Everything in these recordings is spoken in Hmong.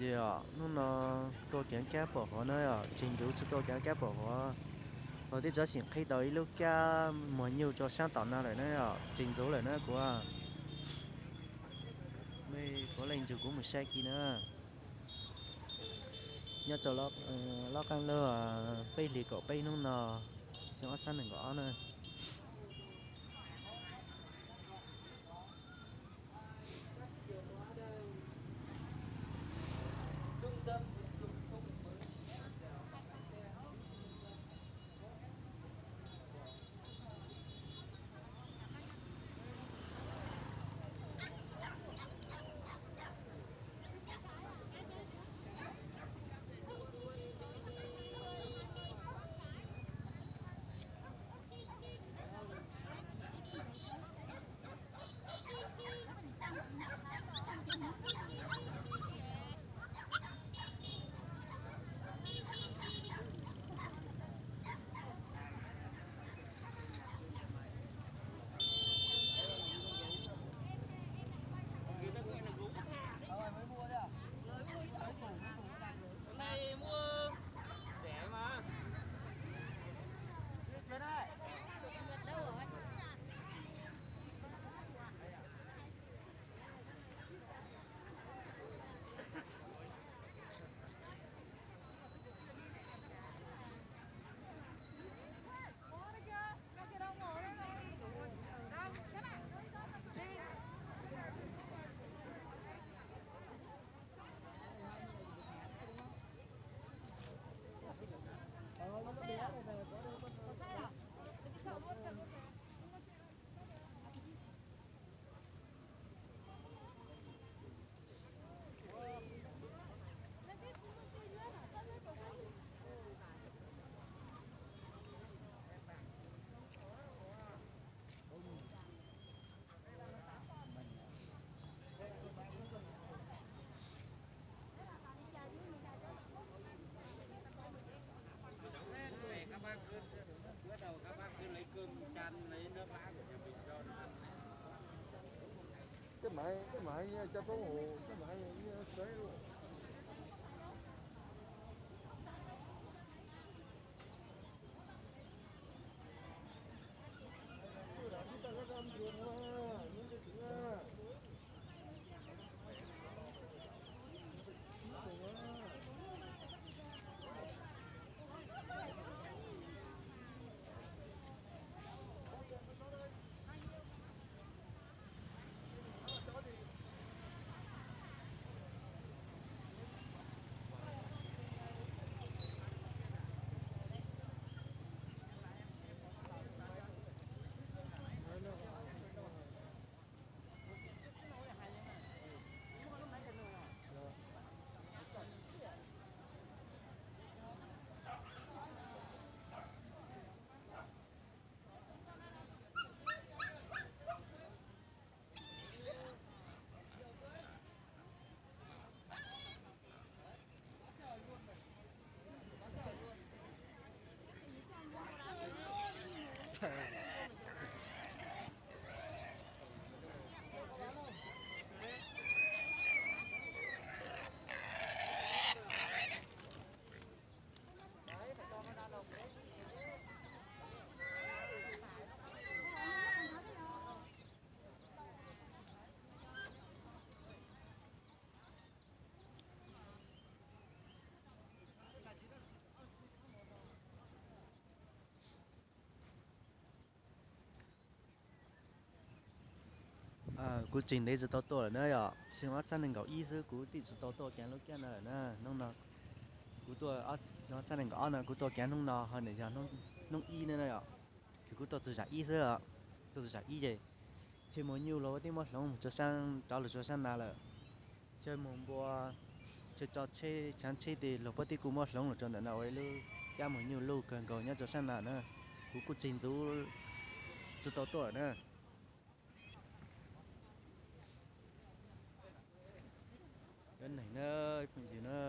Hnub no tua kev kab pom qhov na yom, tsis ntxuv tsis tua kev kab pom qhov. Kuv twb txawj xim qhib tau ib lub kab muag nyuj rau sab tom no lawm na yom, tsis ntxuv lawm na kuv. Mej puav leej nrug kuv mus saib kiag na. Nyob rau Laj Qaab Lug peb hlis kaum peb hnub no, xyoo ob txhiab nees nkaum ob na. Các bạn, các bạn nghe cho có ủng hộ, các bạn nghe sớm luôn. Kuv tseem ntev tsis tau tuaj lawm na yom, xyoo ob txhiab nees nkaum ib xwb kuv twb tsis tau tuaj kev lub kiab no lawm na. Hnub no kuv tuaj, xyoo ob txhiab nees nkaum ob no kuv tuaj kev hnub no ho nws yog hnub ib na yom. Ces kuv tuaj txug zam ib xwb, tuaj txug zam ib ces chaw muag nyuj los twb muab hloov mus rau sab, rov los rau sab na lawm. Chaw muag npua, chaw tso tsheb, tshav tsheb tes los puab twb kuj muab hloov los rau ntawm no ua ib lub cab muag nyuj luj kawg nkaus nyob rau sab na na. Kuv kuj tseem ntxuv tsis tau tuaj lawm na. Cov neeg na, phooj ywg na.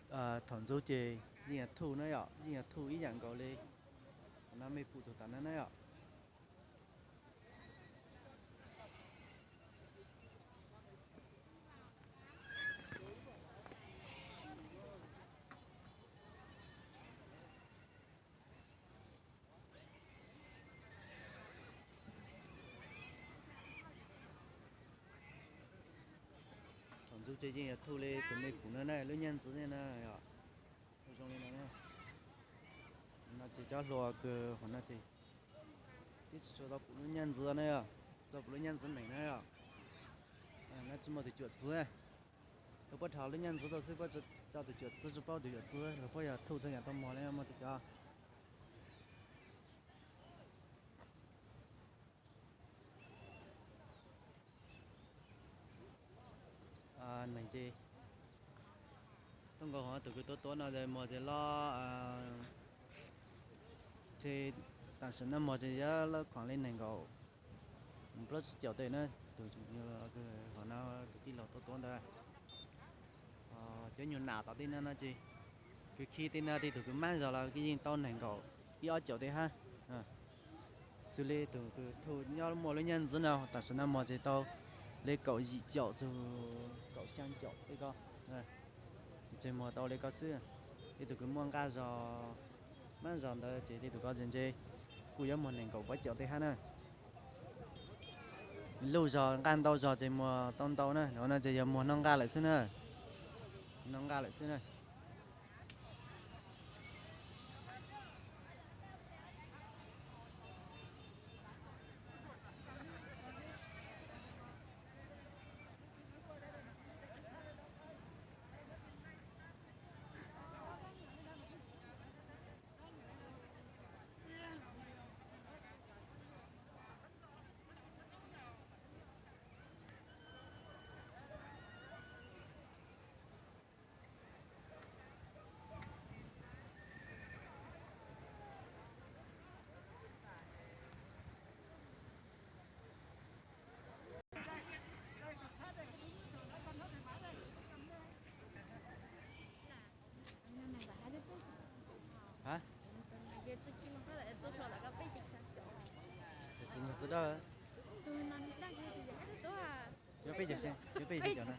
Thaum ntxub ces yeej yog thuj na yom, yeej yog thuj ib yam nkaus li. Qhov no mej pum tus tom no na yom. Thaum ntxub ces yeej yog thuj li tus mej pum no na, lub nyaj ntxwv no na yom. Zoo li no na. No ces cov hluas kws hauv no ces twb tsis tshua tau pum lub nyaj ntxwv na yom, tau pum lub nyaj ntxwv neeg na yom. No tsis muaj tus cuam txwv. Lawv puab rho lub nyaj ntxwv tau xwb, puab tso tus cuam txwv, tsis paub tus cuam txwv, lawv puab yog thuj txog yam tau mog li muaj tus cov neeg ces thooj nkaus hov tus kws tuav tuav no ces muag ces loj, ces tam sim no muag ces yuav loj khoom li nees nkaum plaub tsib caum tej na, tus hov no kwv tij laug tuav tuav ntawd. Cov nyuag nam tom tej no no ces kws khi tej no tej tus kws mab zog los yeej tau nees nkaum ib ob caum tej hab. Xws li tus kws thuj nyob muaj lub nyaj ntxwv no tam sim no muag ces tau li kaum yim caum txug kaum xyaa caum tej ko. Ces muag tau li ko xwb. Tej tus kws muaj nqaj zog, mab zog ntawd ces tej tus ko ces ntshe kuj yuav muag nees nkaum pab caum tej hab na. Luj zog nqaj ntau zog ces muag tau ntau na, no ces yog muag noj nqaj lawm xwb na. Noj nqaj lawm xwb na. Hab? Tsis nyuag txiv dawb. Yuav peb caug, yuav peb caug na.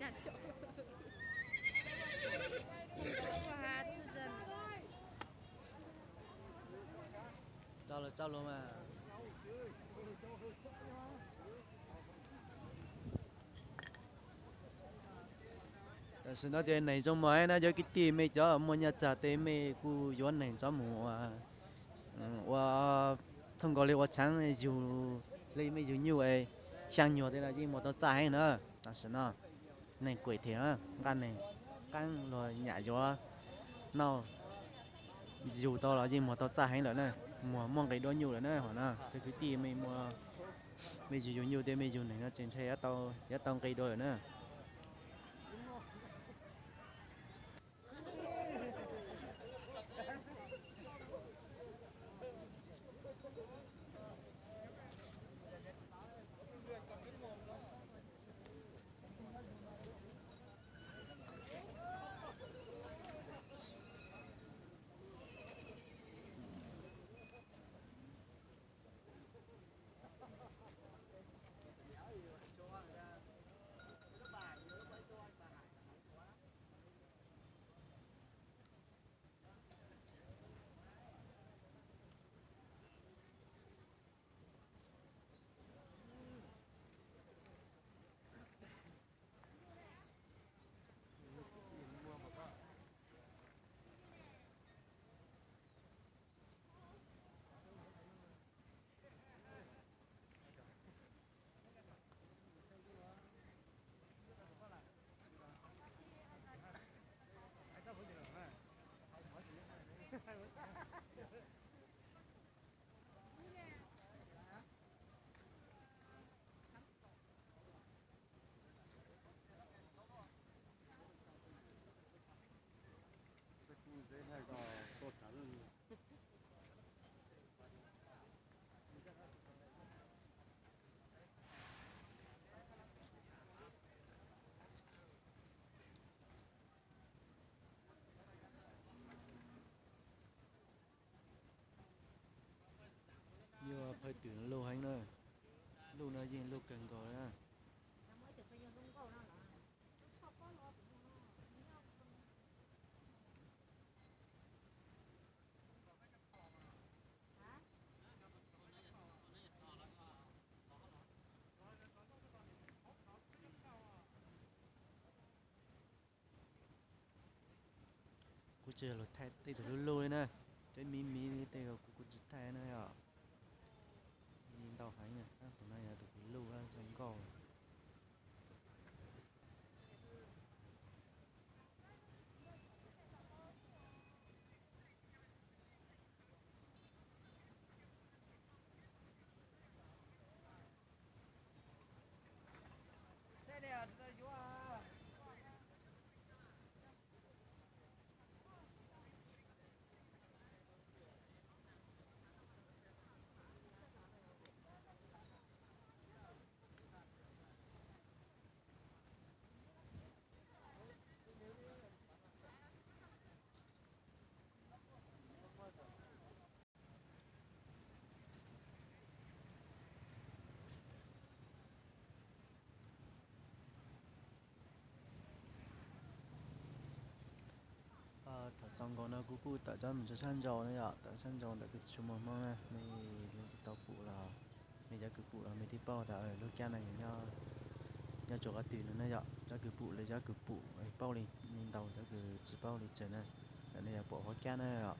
Tso lawm, tso lawm mas. Tam sim no ces neeg zoo mog na, cov kwv tij mej cov muaj nyaj txag tej mej kuj yuav neeg tso mus ua, ua thooj nkaus li ua tshaav yug li mej yug nyuj es xyaa nyuag tej no yeej muag tau txaj heev na. Tam sim no neeg kuam thiab, nqaj neeg qaab luag nyam yuav noj, yug tau los yeej muag tau txaj heev lawm na, muag muaj nqis dua nyuj lawm na. Hom no cov kwv tij mej, mej yug yug nyuj tej mej yug neeg no ces ntshe yuav tau nqis dua lawm na. Twm no luj heev na, luj no yeej luj kawg nkaus li na. Kuv tsis yog los thaij tej tus luj luj li na, tej miv miv li tej kuv kuv tsis thaij na yom. Li ntau heev, tus no yog tus luj zoo nkauj. Thaum xaus nkaus no kuv kuj tawm coj mus tso sab nraud na yom, tawm sab nraud ntawm kws tsis muaj hmoob na, nej tsis tau pum los, nej cov kws pum los nej twb paub tas lub cab no nyob rau qhov twg no na yom. Cov kws pum li cov kws pum paub li ntau, cov kws tsis paub li tsawg na, ntawm nej yuav pom qhov cab na yom.